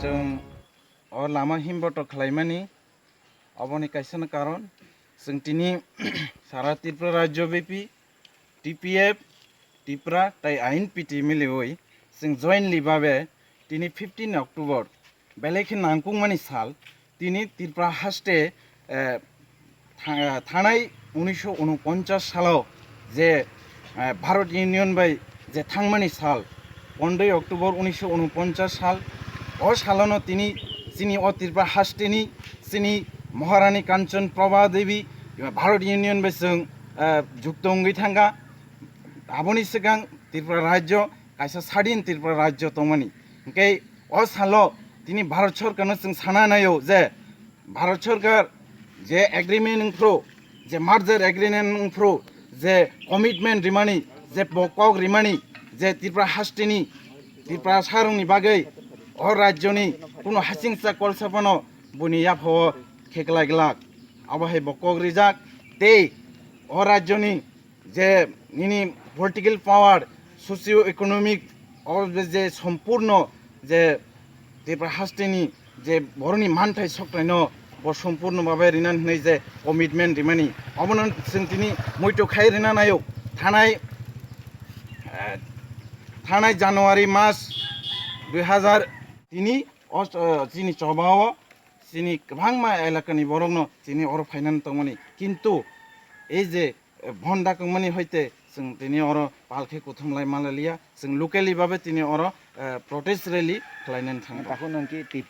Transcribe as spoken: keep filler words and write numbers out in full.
Chwng o lama himboto khlaimani, oboni kaisa no karon, chwng tini sara Tripura rajyo bepi T P F, Tripura tai I N P T miliwi chwng jointly babe tini fifteen October belai khe nangkukmani sal, tini Tripura haste, eh, tha-, thanai unisho unoponchas salo je, eh, Bharat Union bai je thangmani sal, pondroi October unisho unoponchas sal, o salono tini chini o Tripura hasteni chini Maharani Kanchan Prabha Devi Bharat Union bai chwng, eh, jukto wngwi thangkha. Aboni swkang Tripura rajyo kaisa sadin Tripura rajyo tongmani. Hwnkhe o salo tini Bharat Sorkarno chwng sana naio je Bharat Sorkar je agreement wngphru, je merger agreement wngphru, je commitment rimani, je bo kok rimani, je Tripura hasteni, Tripura sarongni bagwi o rajyoni kuno hasingsa kolsa phano buni yaphao kheklai glak. Abo hai bo kok rijak tei o rajyoni je nini political power, socio economic, o je sompurno je Tripura hasteni je boroni manthai soktaino bo sompurno babe rinan hwnwi je commitment rimani, obono chwng tini muitu khai rina naio. Thanai, eh, thanai January mas dui hazar tini o, eh, chini chobao chini kwbangma elakani borokno chini oro phainani tongmani, kintu ei je, eh, bhonda kwngmani hoite chwng tini oro pal khe kuthum lai manliya, chwng locally babe tini oro, eh, protest rally khlainani thangkha. Takhuk nang ki tip-